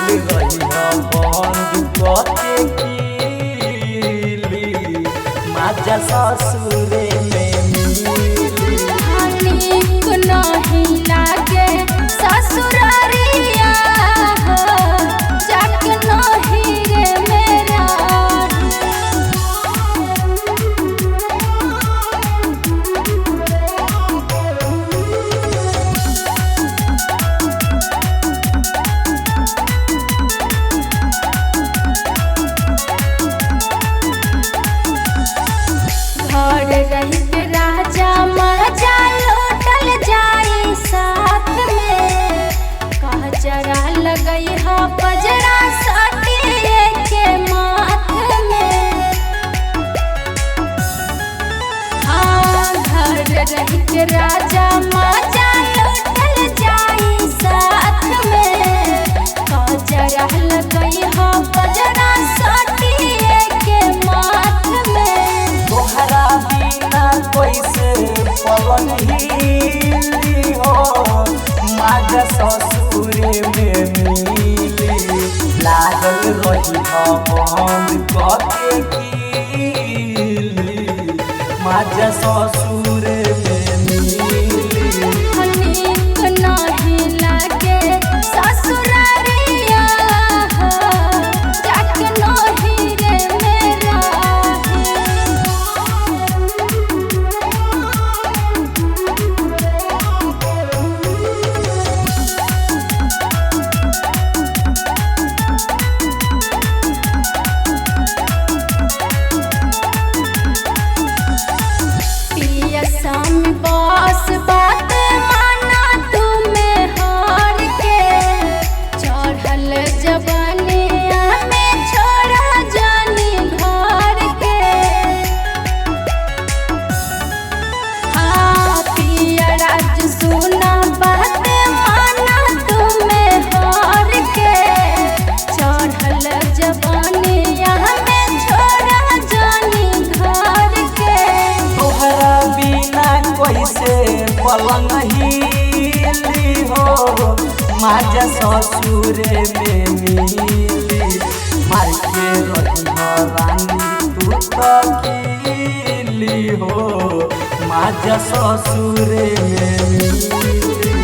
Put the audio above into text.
लागल रही बंद कके कीली, माजा ससुरे में मिली। नीक नहीं लागे ससुरारिया हो, जाके नहीं रे मेरा। घर रही के राजा मजा लौटल जाई साथ में, कह जरा लगई हा बजरा सटिए के माथ में। हाँ, घर रही के राजा मजा लौटल जाई साथ में, कह जरा लगई हा बजरा सटिए के माथ में। तोहरा बिना कैसे पवन हिली हो, माजा ससुरे में मिली। लागल रही बंद कके कीली, माजा ससुरे में मिली। नीक नहीं लागे ससुरारिया हो, जाके नहीं रे मेरा। पिया स्वामी बस बात माना तुम्हें हार के, चढ़ल जवानिया में छोड़ा जानी घर के। हाँ, पिया राज सुना बात माना तुम्हें हार के, चढ़ल जवानिया में छोड़ा जानी घर के। तोहरा बिना कैसे पलंग हिली हो, माजा ससुरे में मिली। मार के रही रानी तू तो कीली हो, माजा ससुरे में मिली।